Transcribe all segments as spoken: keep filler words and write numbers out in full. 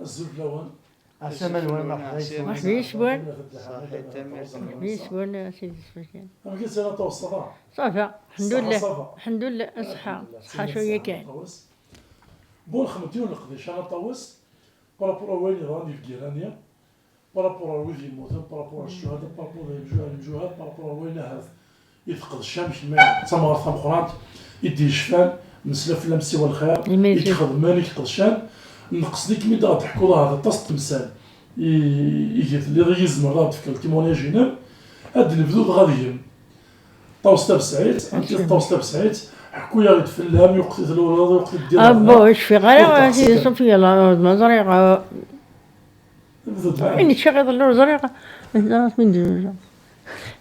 Azul fell-awen. Asama nwen, merḥba yes-wen. Merḥba yes-wen. Saḥit, tanemmirt. Merḥba yes-wen, a Sidi Sfekan. Amek i tettiliḍ a Ṭawes, ça va? Ça va, ça va, lḥemdullah. Ça va. Lḥemdullah, ṣṣeḥḥa. Ṣṣeḥḥa cwiya kan. Bon, xedmet yiwen leqdic, a Ṭawes, par rapport ar wayen yeḍran di Bgirani, par rapport ar wid yemmuten, par rapport ar ccuhada, par rapport ar yimjuhad, yimjuhad, par rapport ar wayen ahat i tqedcem kemm d tamɣart tameqqrant i d-yecfan, nesla fell-am siwa lxir, i ixedmen, i iqedcen. Neqsen-ikem-id ad d-teḥkuḍ ahat aṭas n temsal i, i telliḍ i yizemreḍ ad d-tefkeḍ ltimwanyaǧ-inem. Ad d-nebdu dɣa deg-m. Ṭawes Tabesɛit, amek i Ṭawes Tabesɛit? Ḥku-yaɣ-d fell-am, yuqet i tluleḍ, yuqet i ddiḍ. Abo, ur cfiɣ ara, a Sidi Sufyan, ma ẓriɣ. Ayen ččiɣ iḍelli ur ẓriɣ, ẓriɣ min d-zewǧeɣ.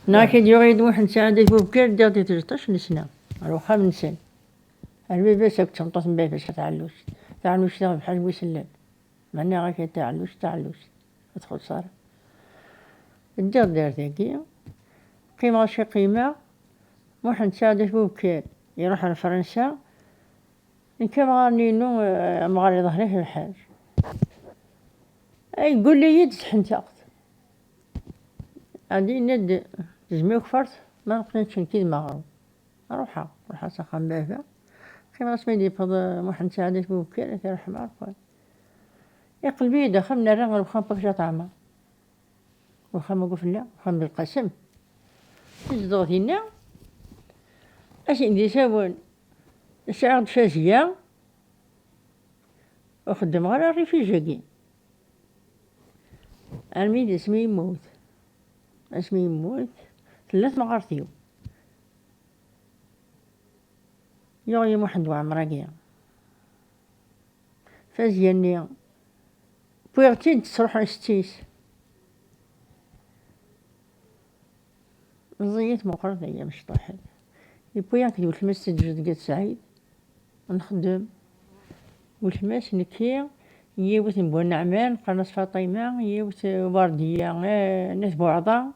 Neɣ akka d-yuɣ-iyi-d Muḥend Saɛid At Bubekkir, ddiɣ di tleṭṭac n sna, ar uxxam-nsen. Ar baba-s akked tmeṭṭut n baba-s, a taɛelluct. Taɛelluct-a bḥal wi sellan. Meɛna akka taɛelluct, taɛelluct. Ur txuṣṣ ara. Ddiɣ-d ar dagi, qqimeɣ acu qqimeɣ, Muḥend Saɛid At Bubekkir iruḥ ar Fransa, nekk amɣar-nni-inu, eh, amɣar iḍher-it lḥal. Ay, yeggul-iyi-d sḥenteɣ-t. Ɛad yenna-d, tezmi ukfert, ma neqqen-itt nekki d ma ɣrum. Ruḥeɣ, ruḥeɣ s axxam n baba. Qqimeɣ asmi d-yewweḍ, eh, Muḥend Saɛid At Bubekkir, ad t-iṛḥem Ṛebbi. Iqleb-iyi-d axxam, nerra ɣer uxxam n Pakca Ṭɛama. Uxxam-agi fell-i, uxxam n Belqasem. Nezdeɣ dinna, ass n d-isawen, sɛiɣ-d fazya, ur xeddmeɣ ara rrifij-agi. Armi d asmi yemmut. Asmi yemmut, tella temɣart-iw. Yuɣ-iyi Muḥend Waɛmer-agi. Fazya-nni, wwiɣ-tt-id, tesruḥ s-tt-is. Meẓẓiyet meqqret ay amecṭuḥ. Yewwi-yaɣ-d weltma-s Ǧǧedget Saɛid, nxeddem. Weltma-s, nekki, yiwet n Buneɛman, qqaren-as Faṭima, yiwet Uberdiya, eh, n At Buɛḍa.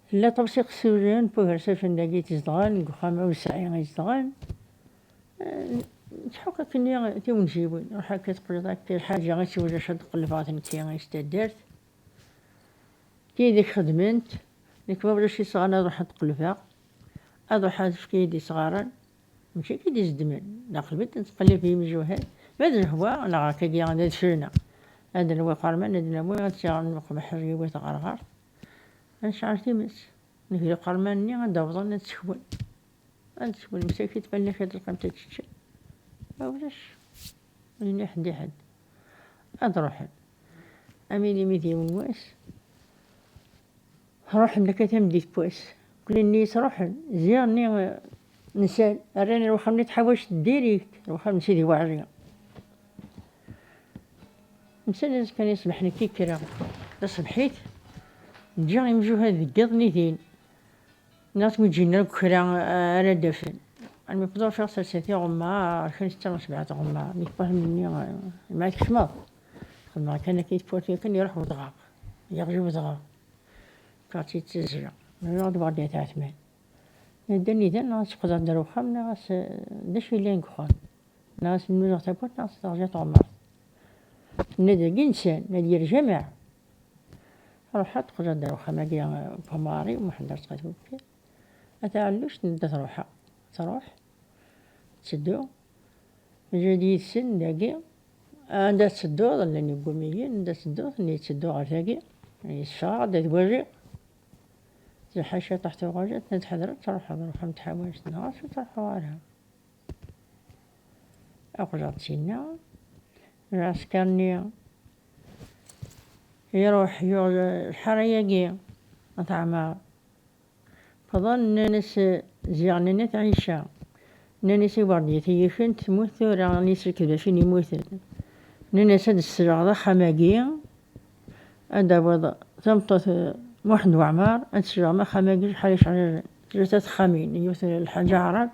Tella ṭṭebsi iqessuren, n Puger Safen dagi i tt-izedɣen, deg uxxam awesɛi i zedɣen. Eh, nettḥukk akkenni tiwenjiwin, ruḥ akka teqliḍ akka lḥaǧa i tt-ulac ad tqelleb ɣer tnekki i s taddart. Tidak xedment, nekk ma ulac isɣaren ad ruḥeɣ ad qellbeɣ, ad ruḥeɣ ad fkeɣ-iyi-d isɣaren, mačči akka i d-izeddmen, d aqleb i d-nettqellib i yimjuhad, ma d lehwa neɣ akkagi d adfel-nneɣ. Ad nawi iqerman, ad nawi, ad tt-yaɣen uqbeḥ yiwet ɣerɣert, ad necɛel times, negri iqerman-nni ad d-awḍen ad sekwen. Ad sekwen msakit, ma llan kra telqamt ad teččem. Ma ulac, ur yelli ḥedd i ḥedd. Ad ruḥen. Am yili mi d yiwen wass, ruḥen akka tameddit n wass. Kulli-nni yettruḥen. Ziɣ-nni, eh, nsan, rran ar wexxam-nni tḥawact dirikt, ar wexxam n Sidi Waɛli. Nsan azekka-nni ṣṣbeḥ nekki kkreɣ. Taṣebḥit, ǧǧiɣ imjuhad deg yiḍ-nni din. Nniɣ-as mi ǧǧin akk kra, eh, ara d-afen. Armi wwḍeɣ ufiɣ sersen tiɣemmar, kan setta u sebɛa tiɣemmar. Nekk wah menni, eh, ma tkecmeḍ. Xedmeɣ kan akka i tewwurt yakan, iruḥ wedɣaɣ. Yeɣli wedɣaɣ. Kkreɣ-tt-id ttazzleɣ. Nniɣ-d Berdiya At Ɛetman. Nadda nnidan, nniɣ-as qḍeɣ-d ar uxxam, nniɣ-as, eh, d acu yellan deg uxxam? Nniɣ-as nnuzeɣ tawwurt, nniɣ-as teɣzi tɣemmar. Tenna-d dagi nsan, ad yerr Jameɛ. Ruḥeɣ, qḍeɣ-d ar uxxam-agi, eh, n Pamari, Muḥend Arezqi At Bubekkir. A taɛelluct, nedda truḥ. Truḥ, tetteddu. Maca d yid-sen dagi. Anda tettedduḍ, llan yeggumiyen, anda tettedduḍ, nni tetteddu ɣer tagi. Yessefɣeɣ-d ad waliɣ. Tzelḥa ciṭuḥ tuɣal, tenna-d ḥadret, truḥeḍ, ruḥ am tḥawact, neɣ acu truḥeḍ ara. Aql-aɣ d tinna, lɛesker-nni iruḥ yuɣ lḥara-agi, At Ɛmar. Wwḍen, nnan-as, ziɣ nnan-as Ɛica. Nnan-as i Berdiya Tiyikent temmut tura, nnan-as lekdeb-a fin yemmuten. Nnan-as ad d-tesleɣ d axxam-agi, ad d-tawiḍ tameṭṭut, eh, Muḥend Waɛmer, ad tesleɣ axxam-agi acḥal yecɛel, tlata texxamin, yiwet n Lḥaǧ Aɛrab,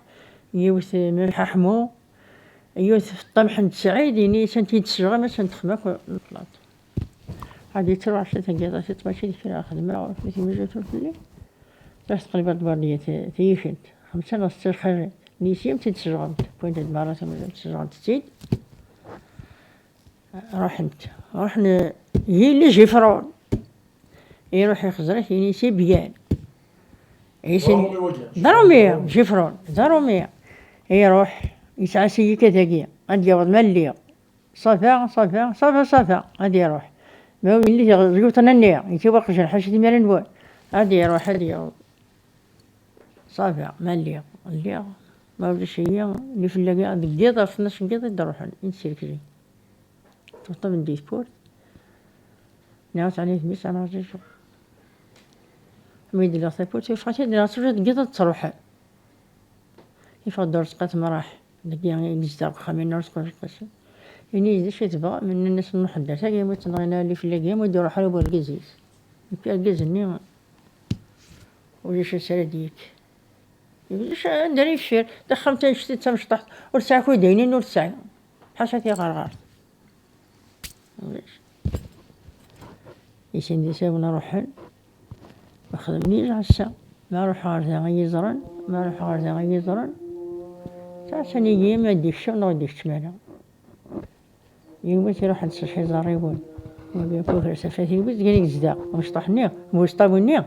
yiwet n Malḥa Ḥmu, yiwet n Feṭṭa Mḥend Sɛid, ini-as anta i d-tesleɣ, ma anta texxam akk n ṭṭlaq. Ɛad yettruḥ s tagi, d tiṭ mačči d kra xedmeɣ, mi timizut ur telli. Ruḥ teqleb-d Berdiya Ti-, Tiyikent, xemsa neɣ setta lxalat, nnan-as anta i d-tesleɣ, wwin-d merra tamizut, tesleɣ-tt-id. Ruḥent, ruḥen, yili Jifrun. Iruḥ ixẓer-it, yini si byan. Isin-, d Arumi wagi. D Arumi, Jifrun, d Arumi. Iruḥ, yesɛa-s-iyi akka dagi, ad d-yaweḍ ma lliɣ. Ṣafa, ṣafa, ṣafa, ṣafa, ad iruḥ. Ma ur yelli tiɣ-, tgiṭ-nni, yettwaqjel ḥaca timara-nwen. Ad iruḥ, ad yaweḍ. Ṣafa, ma lliɣ, lliɣ. Ma ulac-iyi, li fell-agi, deg yiḍ, ɣef tnac n yiḍ i d-ruḥen, i d-sirkli. Tuṭṭem di tewwurt. Nniɣ-as ɛni d mmi-s, ɛni d acu? Mi d-lliɣ tawwurt, yeffeɣ-t-id, nniɣ-as ula deg yiḍ ad ttruḥen. Yeffeɣ-d ur sqat mraḥ. Deg i yezdeɣ deg uxxam-inu ur sqat. Ini-yi d acu i tebɣa, mennan-as nruḥ-d ar tagi, ma tt-nɣin ali fell-agi, ma ur d-iruḥ ara wergaz-is. Nekk argaz-nni, ulac acu ara d-yekk. Ulac anda ara yeffir, taxxamt annect-a d tamecṭuḥt, ur tesɛi akud aynin ur tesɛi. Ḥaca tiɣerɣert. Ulac. Isin d isawen ruḥen. Ma xedmen-iyi ass-a. Ma ruḥeɣ ɣer da i yi-ẓren, ma ruḥeɣ ɣer da i yi-ẓren. Ttɛassan-iyi ma d-ikcem neɣ ur d-ikcem ara. Yiwet iruḥ-d s iẓerriwen. Wagi akk agres afat-iw, zgan i yezdeɣ. Amecṭuḥ-nni, Bustawi-nni.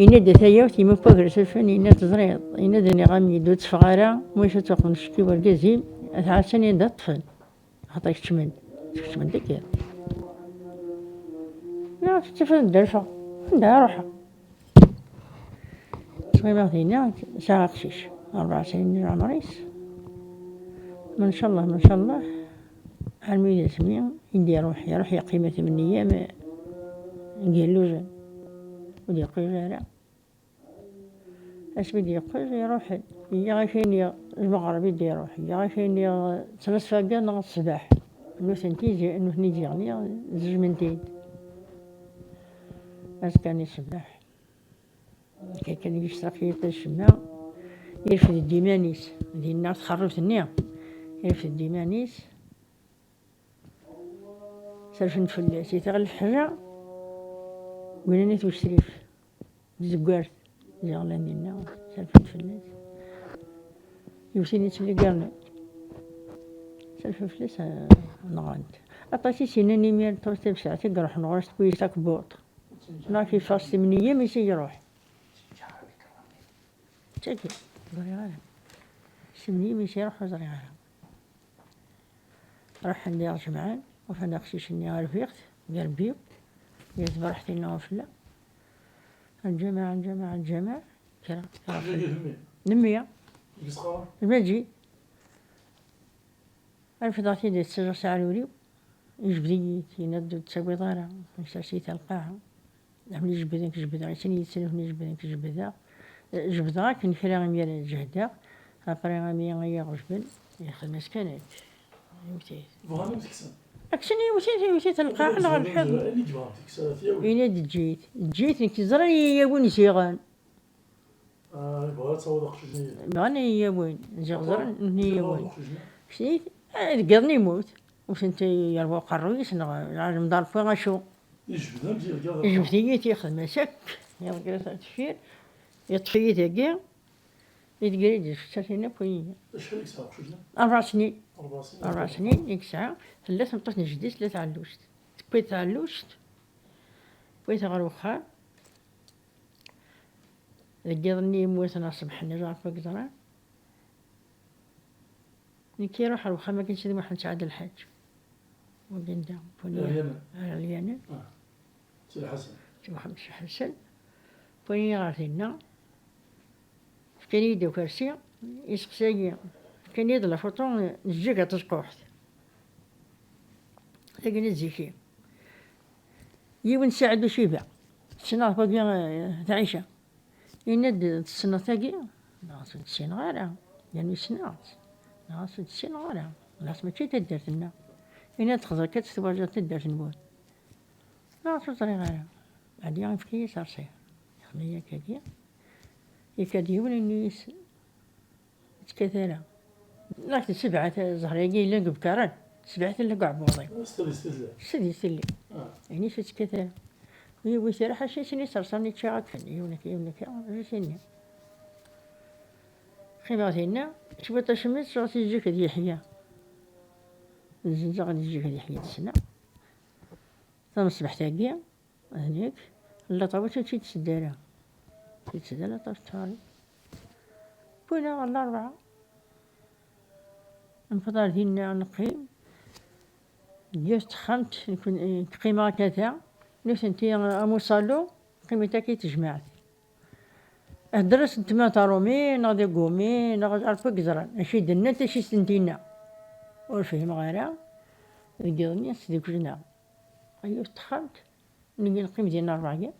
Yenna-d a tayawt, yemma n wagres afen, yenna teẓriḍ, yenna-d nniɣ-am yeddu tteffeɣ ara, ma yesɛa tuqem ccekki wergaz-im, ad tɛassan yenna-d ad ṭṭfen. Axaṭer keččmen-d, keččmen-d akka. Neɣ tettafad dderfeɣ, anda ara ruḥeɣ? Ttɣimiɣ dinna, sɛiɣ aqcic, rebɛa snin n leɛmer-is. Mancallah, mancallah, armi d asmi i d-iruḥ, iruḥ yeqqim atem n eyyam n yillujen. Ur d-yeqqim ara. Asmi d-yeqqel, iruḥ, yya ak-iniɣ, lmeɣreb i d-iruḥ, yya ak-iniɣ, ttnaṣfa neɣ ṣṣbeḥ. Nutenti, nutni d-yeɣli, zejmen-t-id. Azekka-nni ṣṣbeḥ, akka kan yectaq yiṭij ccemma, irfed-d iman-is, dinna txerrubt-nni, irfed-d iman-is, serfen fell-as, i teɣli teḥla, gwinan-it uctrif. Tzeggart, ziɣ llan dinna, serfent fell-as. Yiwet-nni ttligarnen. Serfen fell-as, ah, nɣan-t. Aṭas i s-yennan imir, ṭṭulet tabesɛet i iruḥen ɣur-s tewwi-s takebbuḍt. Neɣ k-yeffeɣ s temniyya, mi s-iruḥ. Tagi, ẓriɣ ara. S temniyya, mi s-iruḥ, ur ẓriɣ ara. Ruḥen diɣ jemɛen, ufan aqcic-nni rbiɣ-t, d Rebbi, d tebreḥt-inu fell-a. Lǧameɛ, lǧameɛ, lǧameɛ, kra, kra. Nemmi. Deg Sqar? Lmaǧi. Refdeɣ-t-id, yettaǧǧa s aɛrur-iw, yejbed-iyi-d, yenna-d ur d-ttawiḍ ara, yessers-iyi-t ar lqaɛa. Ḥemmel jebden k jebdeɣ, isin yid-sen ḥemmel jebden k jebdeɣ. Jebdeɣ akken kra imir jehdeɣ. Après ami i yi-ɣejben, yexdem-as kan akka. Yewwet-it. Bɣan ad t-kksen. Kksen, yewwet-it, yewwet-it lqaɛ neɣ lḥed. Ini-d eǧǧ-it, eǧǧ-it, nekk ẓriɣ iyi-yawin ziɣen. Ah, yebɣa ad taweḍ aqcic-nni. Bɣan ad iyi-yawin, ziɣ ẓran nutni iyi-yawin. Kksen-it, ah, deg yiḍ-nni yemmut. Ur tent-yerwa uqerruy-is neɣ lɛalem d arfu acu. Yejbed-iyi-d, yexdem-as akk, yergez ar deffir, yeṭṭef-iyi dagi, i deg ara d-yecfettaten akk wiyi. Acḥal i yesɛa uqcic-nni? Rebɛa snin. Rebɛa snin. Rebɛa snin i yesɛa. Tella tmeṭṭut n jeddi-s, tella tɛelluct. Tewwi-d tɛelluct, tewwi-t ɣer uxxam. Deg yiḍ-nni yemmut neɣ ṣṣbeḥ-nni, ẓer akk ma yeẓra. Nekk iruḥ ar wexxam akken Sidi Muḥend Sɛid Lḥaǧ. Wagi n da, wani ar Lyanen. Ah. Si Lḥasen. Si Muḥend Si Ḥasen. Wani ɣer dinna. Fkan-iyi-d akersi, iseqsa-yi. Fkan-iyi-d la photo n Ǧǧiga Tazqquḥt. Tagi n zik-i. Yiwen Saɛid Uciba. Tessneḍ wagi, eh, d Ɛica. Yenna-d, "Tessneḍ tagi?" Nniɣ-as, "Ur tt-ssineɣ ara." Yernu ssneɣ-tt. Nniɣ-as, "Ur tt-ssineɣ ara. Nniɣ-as, mačči d taddart-nneɣ." Yenna-d, "Xẓer-k ad twaliḍ taddart-nwen." Nniɣ-as, "Ur ẓriɣ ara." Ɛeddi, yefka-yi-d akersi. Yexdem-iyi akkagi. Yekka-d yiwen, yenna-yas, "Ur tekkat ara." Nniɣ-ak-d, sebɛa ta-, ẓẓher-agi yellan deg ubkaran, sebɛa tella deg uɛebbuḍ-iw. S tadist i tella. S tadist i tella. Ah. Ini-as ur tekkat ara. Ur yewwit ara ḥaca sin iserṣaren i ččiɣ akken, yiwen akka, yiwen akka, ur s-ini. Qqimeɣ dinna, cwiṭ acemma, ttsuɣ si zik d Yeḥya. Zzenzeɣ ad iǧǧeg ad iḥya d ssna. Tameṣbeḥt-agi, d nekk, laṭawič ur tt-id-tseddi ara. Ur tt-id-tseddi ara laṭawič tfari. Wwin-aɣ ɣer Larebɛa. Newweḍ ar dinna neqqim. Deg yiwet texxamt, nekk, nekk qqimeɣ akka ta, nutenti am uṣalu, qqiment akka i tejmaɛt. Hder-asent ma d Rumi, neɣ d Agumi, neɣ d Ṛebbi i yeẓran. Acu i d-nnant, acu i sent-yenna. Ur fhimeɣ ara. Deg yiḍ-nni, sduklen-aɣ. Yiwet texxamt, ngi neqqim dinna rebɛa yyam,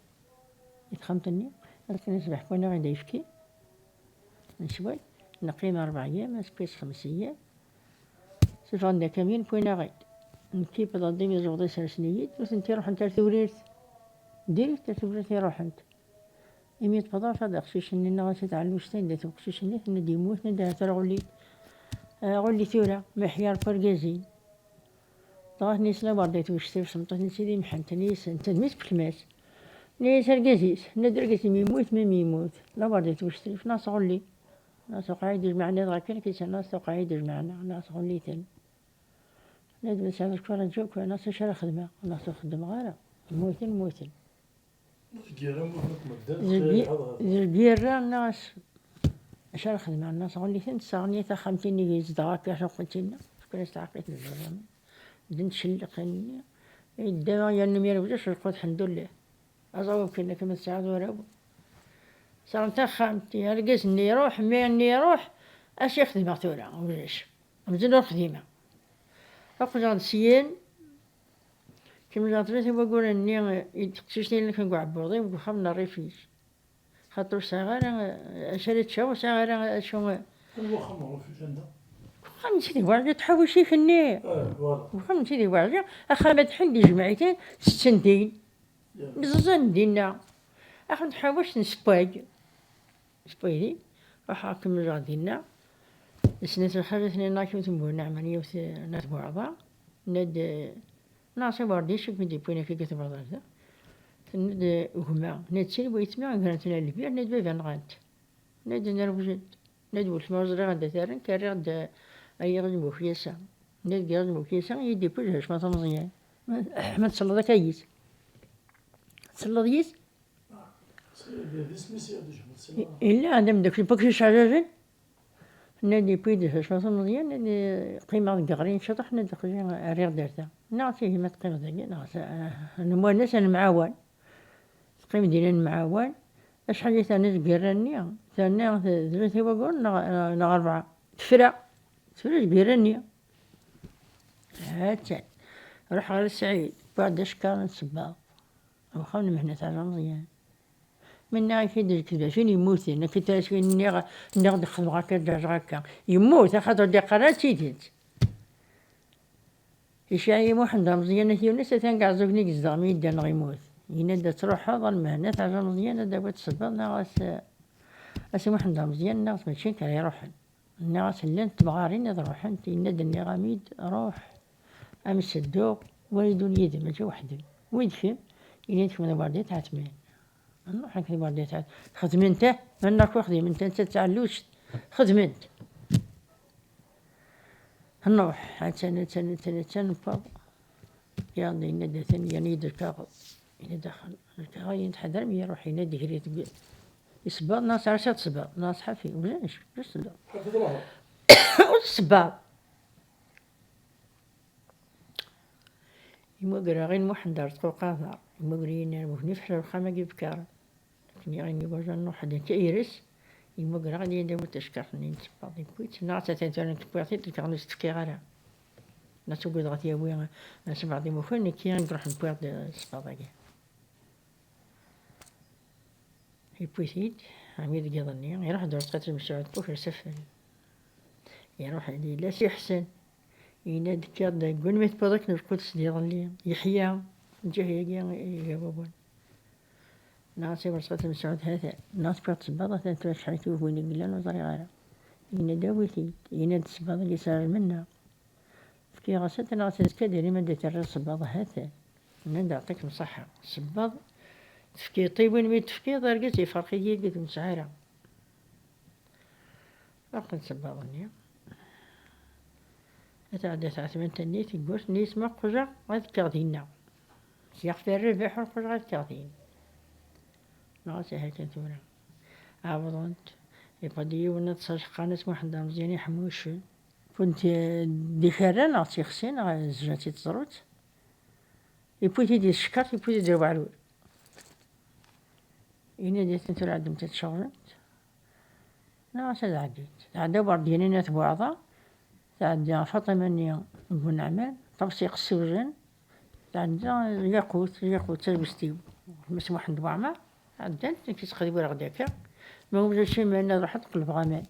di texxamt-nni, akken aṣbeḥ wwin-aɣ-id ayefki, neswa-t, neqqim rebɛa yyam, aseggas xemsa yyam, sufɣen-d akamyun, wwin-aɣ-id. Nekki wwḍeɣ-d imi ẓewḍ isersen-iyi-d, nutenti ruḥent ar Tewrirt. Direct ar Tewrirt i ruḥent. Imi tewweḍ, rfed aqcic-nni, nniɣ-as i tɛelluct-a, anda-t uqcic-nni? Tenna-d yemmut, tenna-d ahat ɣulli. Ah, ɣulli tura, ma yeḥya Ṛebbi argaz-in. Dɣa tenna-yas labar d twectrif, s tmeṭṭut-nni d Sidi Mḥend, tenna-yas, netta d mmi-s n weltma-s. Tenna-yas argaz-is, tenna-d argaz-im yemmut, ma yemmut. Labar d twectrif, nniɣ-as ɣulli. Nniɣ-as tuqeɛ-iyi-d ijmaɛen iḍ ɣer kan, akka i s-nniɣ-as tuqeɛ-iyi-d ijmaɛen, nniɣ-as ɣulli-ten. Nniɣ-as ma tesɛiḍ kra n ǧawk, nniɣ-as acu ara xedmeɣ, nniɣ-as ur xeddmeɣ ara. Mmuten, mmuten. Deg yirra, nniɣ-as, acu ara xedmeɣ? Nniɣ-as ɣulli-ten, ssaɣen-iyi taxxamt-nni i zedɣeɣ akka, taxxamt-nni, fkan-as taɛqit n zzerrami. Dden tcelliqin-nni, yedda yernu mi yerwel, acu lqut, ḥemdullah. Aẓawa kan, akka ma tesɛiḍ uraw. Ssaɣen taxxamt, argaz-nni iruḥ, mmi-nni iruḥ, acu i xedmeɣ tura? Ulac. Amzun ur xdimeɣ. Aql-aɣ-d syin, kemmleɣ tlata waguren-nni, i teqcict-nni kan deg uɛebbuḍ-iw, deg uxxam n rrif-is. Xaṭer ur sɛiɣ ara acu ara ččeɣ, ur sɛiɣ ara acu. Anwa axxam n rrif-is anda? Uxxam n Sidi Buɛli, tḥawcit-nni. Ah, voilà. Uxxam n Sidi Buɛli, axxam ad ḥin di jemɛitin, setten din. Ẓẓan dinna. Axxam n tḥawuct n Sewwag. Sewwag din. Ruḥeɣ kemmleɣ dinna. Snat lxalat-nni n Akif Tembu Naɛman, yiwet n At Buɛḍa. Nna-d, nniɣ-as i Werdic, i ken-id-yewwin akka deg At Buɛḍa da. Tenna-d gma, nna-d sin wayetma, gren-ten ar lbir, nna-d baba nɣan-t. Nna-d nerwel-d. Nna-d weltma ur ẓriɣ anda t-rren, rriɣ-d, rriɣ-d lmukyasan. Nna-d giɣ-d lmukyasan, i yi-d-yewwi Ḥecma Tameẓyan. Ma tselleḍ akka yis. Tselleḍ yis? Yella d ameddakel n wakric ɛjajen. Nna-d yewwi-d Ḥecma Tameẓyan, nna-d qqimeɣ deg iɣri n ciṭuḥ, nna-d aql-i rriɣ-d ar ta. Nniɣ-as ihi ma teqqimeḍ dagi, nniɣ-as, ah, nemwanas ad nemɛawan. Teqqim dinna nemɛawan. Acḥal i terna deg yirra-nni? Terna tlata waguren neɣ, neɣ rebɛa. Tefra. Tefra deg yirra-nni. Ha-tt-an. Ruḥeɣ ɣer Sɛid, wwiɣ-d acekkaṛ n tsebbaḍ. Axxam n Mehna Taɛza Meẓyan. Mennaɣ-ak-id d lekdeb, acu n yemmuten? Akka tura s win nniɣ, nniɣ-d xedmeɣ akka, ǧǧaǧeɣ akka. Yemmut, axaṭer d-iqqar ara d tidet. Icɛi Muḥend Ameẓyan At Yunes, atan deg Ɛeẓẓug-nni i yezdeɣ mi yedda neɣ yemmut. Yenna-d ad truḥeḍ ar Mehna Taɛza Meẓyan, ad d-tawiḍ ssebbaḍ, neɣ a s-, a si Muḥend Ameẓyan, neɣ mačči nekk ara iruḥen. Nniɣ-as llant temɣarin ad ruḥent, yenna-d nniɣ-am-id, ruḥ, am sedduɣ, wid ur yid-m, mačči weḥd-m. Wid kemm, yenna-d kemm d Werdit Ɛetman. Nruḥ nekk d Werdit Ɛetman. Xedmen-t, ah, ma nruḥ xedmen-t, netta d taɛelluct. Xedmen-t. Nruḥ, attan, attan, attan, attan, newweḍ. Yaḍ, yenna-d atan, yerna-yi-d lkaɣeḍ. Yenna-d axxam. Lkaɣeḍ, yenna-d ḥader mi iruḥ, yenna-d gri deg isebbaḍ, neɣ sɛa, sɛa tsebbaḍ, neɣ sḥafi, ulac, ulac tsebbaḍ. Ḥafi d laheṛ. Ur tsebbaḍ. Imwager-aɣ-in Muḥend Arezqi Uqader, imwager-iyi-n ar Buhni, feḥla uxxam-agi bkar. Akken i ɣin iwajan n uḥed n Kayres, imwager-aɣ ad yi-d-yawi tacekkart-nni n tsebbaḍ, yewwi-tt, neɣ atta atan tura nekk wwiɣ-t-id, nekk ur s-tefkiɣ ara. Neɣ tugiḍ ad t-yawi, eh, sebɛeḍ imukan, nekk i iruḥen wwiɣ-d, eh, ssebbaḍ-agi. Yewwi-t-id, armi deg iḍ-nni, iruḥ-d Arezqi At Mesɛud, ukres afel. Iruḥ-d, yella Si Ḥsen. Yenna-d, kkiɣ-d deg wanmi tewwiḍ akken lqut s-d-iḍelli, yeḥya, lǧahi-agi iga wawal. Neɣ si Arezqi At Mesɛud, ha-t-an. Neɣ tewwiḍ sebbaḍ, ha-t-an tura acḥal n tiwwin i yellan, ur ẓriɣ ara. Yenna-d, awi-t-id. Yenna-d, sebbaḍ-agi sɛiɣ lmenna. Fkiɣ-as, ha-t-an, neɣ azekka diri ma d-terriḍ sebbaḍ, ha-t-an. Nnan-d, aɛṭikem ṣṣeḥḥa. Sebbaḍ, tefkiḍ-t i win mi d-tefkiḍ, argaz yefreq-it yagi, ur t-nesɛi ara. Aql sebbaḍ-nni. Ad tɛedda tɛetmant-nni, teggurt-nni, yesma qqujeɣ ad kkeɣ dinna. Ziɣ fi rribeḥ ur qqujeɣ ad kkeɣ din. Neɣ ad ihi kan tura. Ɛawḍent. Yewweḍ-d yiwen ad tt-ajeqqan, at Muḥend Ameẓyan iḥemmucen. Kunt d ikerra neɣ d tixsi neɣ zjant i teẓrut. Yewwi-t-id i tcekkart, yewwi-t-id i ubeɛlul. Ini-d-iten tura ɛeddemt ad tceɣlemt. Neɣ ad ɛeddint. Tɛedda Werdiya n At Buɛḍa, tɛedda Faṭima-nni n Buneɛman, Ṭebsiq Ssewjen, tɛedda Yaqut, Yaqut d tabest-iw, Mass Muḥend Waɛmer, ɛeddant, nekk ttqedwireɣ-d akka. Ma ulac aman, ad ruḥeɣ ad qelbeɣ aman.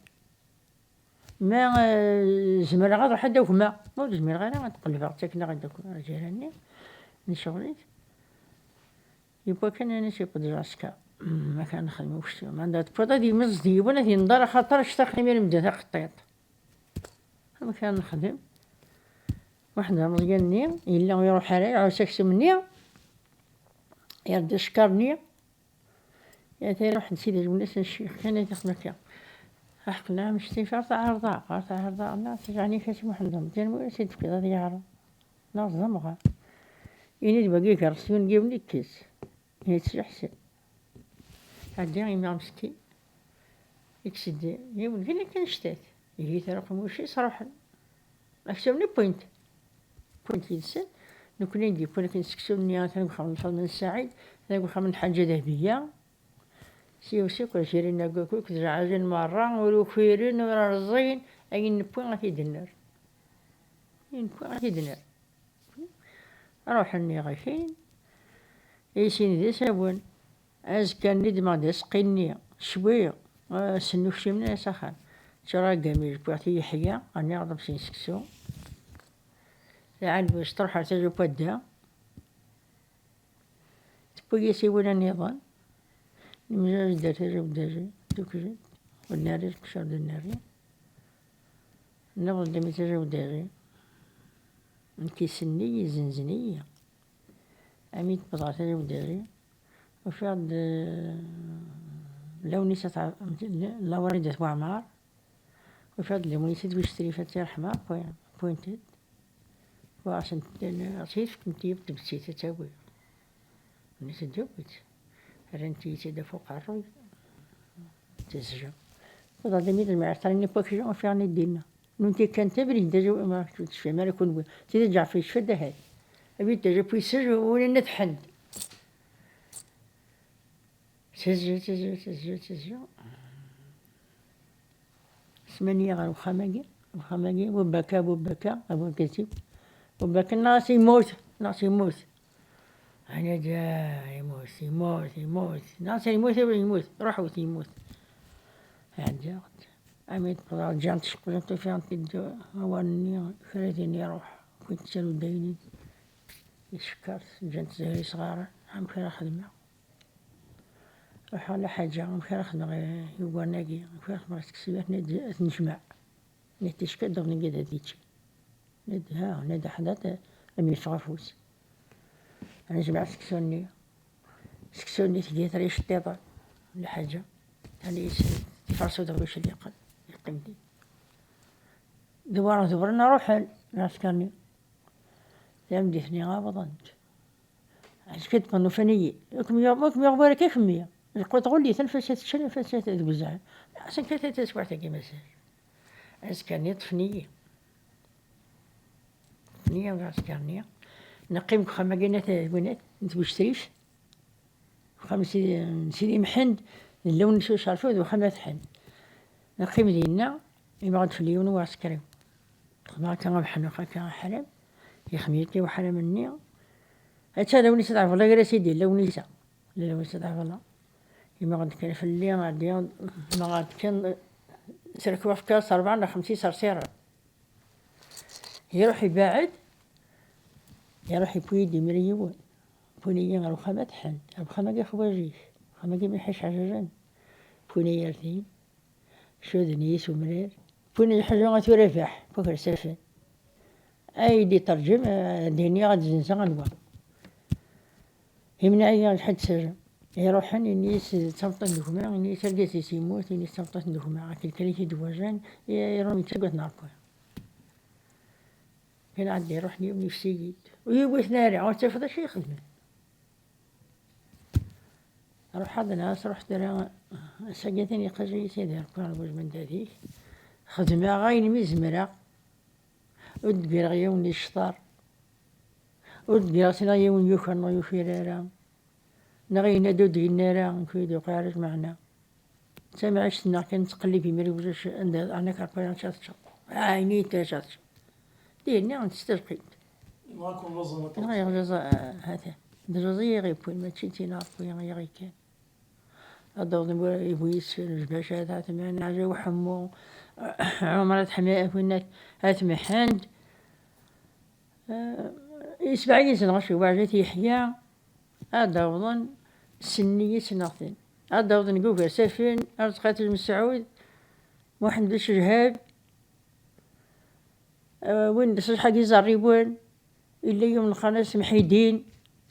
Ma, eh, zemreɣ ad ruḥeɣ ad d-agmeɣ, ma ur zmireɣ ara ad qelbeɣ, ttaken-aɣ-d akk lǧiran-nni, ncɣel-it. Yewwa kan ayen i s-yewweḍ lɛesker. Ma kan nexdem ukessum. Anda tewwiḍ ad yemmeẓ d yiwen, ad yenḍer axaṭer ctaq imir medden taqeṭṭiṭ. Amek ara nexdem? Waḥed Ameẓyan-nni, yella ur iruḥ ara, iɛuss aksum-nni, yerda ccekkeṛ-nni, ata iruḥ-d Sidi Lwennas n ccix, kan ad ixdem akka. Aḥeqq nɛam ctifa, ar taɛerḍa, ar taɛerḍa, neɣ tejɛen-ik a Si Muḥend Ameẓyan, ma ur as-d-tefkiḍ ad yeɛreḍ. Neɣ ẓẓamɣer. Ini-d wagi igerrez yiwen n yiwen ikkes. Yettjeḥsel. Ɛeddi imi meskin. Ikkes-d yiwen kan akka anect-at. Ihi tara aqemmuc-is ruḥen. Aksum-nni wwin-t. Wwin-t yid-sen. Nekkni i d-yewwin akken seksu-nni atan deg uxxam n Lfaḍma n Saɛid, atan deg uxxam n Lḥaǧa Dehbiya. Si usiku, Jirin Agakuk, d lɛajin merra, ur ukiren, ur rẓin, ayen newwi ad t-id-nerr. Ayen newwi ad t-id-nerr. Ruḥen iɣakin, i sin d asawen. Azekka-nni ddmeɣ-d aseqqi-nni, cwi, eh, sennukcimen s axxam. Ččureɣ agamij, wwiɣ-t i Yeḥya, rniɣ ḍebsi n seksu. Lɛelbus truḥ ar tajupadda. Tewwi-yas iwala nniḍen. Nemzaj-d ar tajupadda, tukjed, ur d-nerri lqecc, ur d-nerri. Nniḍen-d mi tajupadda. Nekk issen-iyi, yezzenzen-iyi. Ami tewweḍ ɣer tajupadda, ufiɣ-d, eh, Lawnis At Ɛ-, Lawrida At Waɛmar, ufiɣ-d Lawnis At Buctrif, At Tirḥma, wwi-, wwint-d. Wwiɣ-asent-d, aɣ-tt-id-fkent yiwet tbettit ad tawi. Nni-as-d awit. Rrant-iyi-tt-id ɣef uqerruy. Tezja. Wwḍeɣ-d imi d lmeɛṣer-nni n wakli, ufiɣ-nni dinna. Nunti kan tabrid, d acu, ma tecfam ara kunwi. Sidi Ǧeɛfer yecfa-d ahat. Abrid d acu, puissage, win ad tḥend. Tezja, tezja, tezja, tezja. Smanya ɣer uxxam-agi, uxxam-agi, Bubaka, Bubaka, a Bubaka-tt-iw. Bubaka, nniɣ-as yemmut, nniɣ-as yemmut. Ɛni d, ah, yemmut, yemmut, yemmut. Nniɣ-as yemmut, yemmut, ruḥ wet yemmut. Ɛeddaɣ-d. Ami d-wwḍeɣ, ǧǧant ceqqlent, ufiɣ-tent-id awal-nni, kra din iruḥ. Kwi tettaru daynin. Icekkert, ǧǧant zehri sɣaren. Amek ara xedmeɣ? Ruḥeɣ lḥaǧa, amek ara xedmeɣ i, i uguren-agi? Amek ara xedmeɣ i seksu? Ad t-nejmeɛ. Nitni ticki ad d-aɣen igad ad yečči. Nadi, ha, nadi ḥdat, am yeffeɣ afus. Ad nejmeɛ seksu-nni. Seksu-nni tga-t ara iceṭṭiḍen. Lḥaǧa. Ani yis-, tiferṣuda ulac ad yeqqen. Yeqqim din. Dewwaren dewwren ruḥen lɛesker-nni. Tameddit-nni awḍent. Azekka d-qqen ufan-iyi. Ur kem-yuɣ, ur kem-yuɣ wara akka kemmi. Lqut ɣulli, tanfasat ččan, tanfasat deg uzal. Asen kan taswiɛt-agi mazal. Azekka-nni ṭṭfen-iyi. Ṭṭfen-iyi azekka-nni. Neqqim deg uxxam-agi n At Winat, n Tbuctrift. Uxxam n Sidi, n Sidi Mḥend, d Lawnis Ucerfiw d uxxam n At Ḥend. Neqqim dinna, yemɣa-d fell-i yiwen uɛesker-iw. Xedmeɣ akka abeḥnuq akka aḥram, yexdem-iyi-d i uḥram-nni. Atta Lawnis At Ɛebla gar-as i d-yella Lawnis-a. Lawnis At Ɛebla. Yemɣa-d kan fell-i, ɛeddi, yemɣa-d kan, srekweɣ fkiɣ-as rebɛa neɣ xemsa isersiren. Iruḥ ibaɛed, iruḥ yewwi-yi-d imir yiwen. Wwin-iyi ɣer uxxam At Ḥend, ar uxxam-agi xwaǧ-ik, uxxam-agi mliḥ iceɛjajen. Wwin-iyi ar din, cuden-iyi s umrar. Wwin-iyi ḥaǧa ad tura ibaḥ, waker safen. Ay d-iterǧem, eh, ad d-iniɣ ad d-zenzeɣ anwa. Imneɛ-iyi lḥedd sirem. Iruḥen, ini-as d tameṭṭut n gma, ini-as argaz-is yemmut, ini-as d tameṭṭut n gma, akken kan i t-id-wwajen, i-, iruḥ yettagad n Ṛebbi. Kan ɛeddi ruḥen yiwen yefsi-yi-d. Ur yi-witen ara, ur tafeḍ acu ixedmen. Ruḥ ad nɛas, ruḥ tura. Ass-agi atan iqaj-iyi Sidi Rebbi ɣer wejmend adik. Xedmeɣ ayen mi zemreɣ. Ur d-ggireɣ yiwen yecṭer. Ur d-ggireɣ ssneɣ yiwen yuker neɣ yukir ara. Neɣ yenna-d ur d-yenni ara, nekk ur yi-d-yuqiɛ ara lmeɛna. D tamɛict-nneɣ kan nettqellib imir ulac anda ɛnak Rebbi acu ad teččeḍ. Ɛayni-yi-d acu ad teččeḍ. Dinni, s tejqimt. Yenɣa-ken laẓ aṭas. Yenɣa-yaɣ laẓ, ah, hata. D laẓ i yi-ɣ-yewwin, mačči d tin Rebbi i yi-ɣ-yekkan. Ad d-awḍen bu-, bu yis-sen, Jbacat, At Mɛen, Ɛjaw Ḥemmu, Ɛumar At Ḥma-, At Winat, At Mḥend. Eh, isbeɛ yid-sen ɣaci, Waɛjat Yeḥya, ad d-awḍen, senni i ssneɣ-ten. Ad d-awḍen deg Ugersafen, Arezqi At Mesɛud, Muḥend Becejhab, eh, win d ṣṣeḥḥa n Iẓerriwen, yella yiwen lxanas Mḥidin,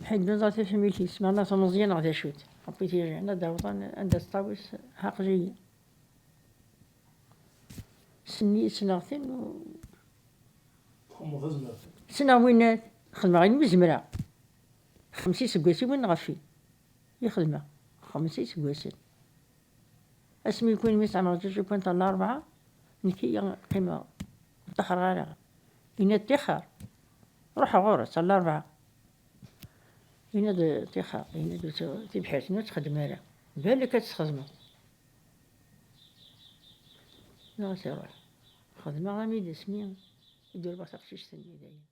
Mḥidin ẓer tafamilt-is, meɛna tameẓyan neɣ d acu-tt. Ṛebbi t-ijan, ad d-awḍen anda teṭṭawis, aql-iyi. Senni ssneɣ-ten u- Txedmeḍ tazmert. Ssneɣ winna, xedmeɣ ayen mi zemreɣ. Xems iseggasen win ɣef i xedmeɣ. Xems iseggasen. Asmi kwan mi sɛan ɣer Ǧaǧa kwan ɣer Larebɛa, nekk i qqimeɣ. Ur ṭṭaxreɣ ara. Yenna-d: "Ṭixer." Ruḥeɣ ɣur-s ɣer Larebɛa. Yenna-d: "Ṭixer." Yenna-d: "Tibḥirt-nni ur txeddem ara. Balak ad tt-txedmeḍ." Neɣ ad iruḥ. Xedmeɣ armi d asmi i d-urweɣ taqcict-nni dayen.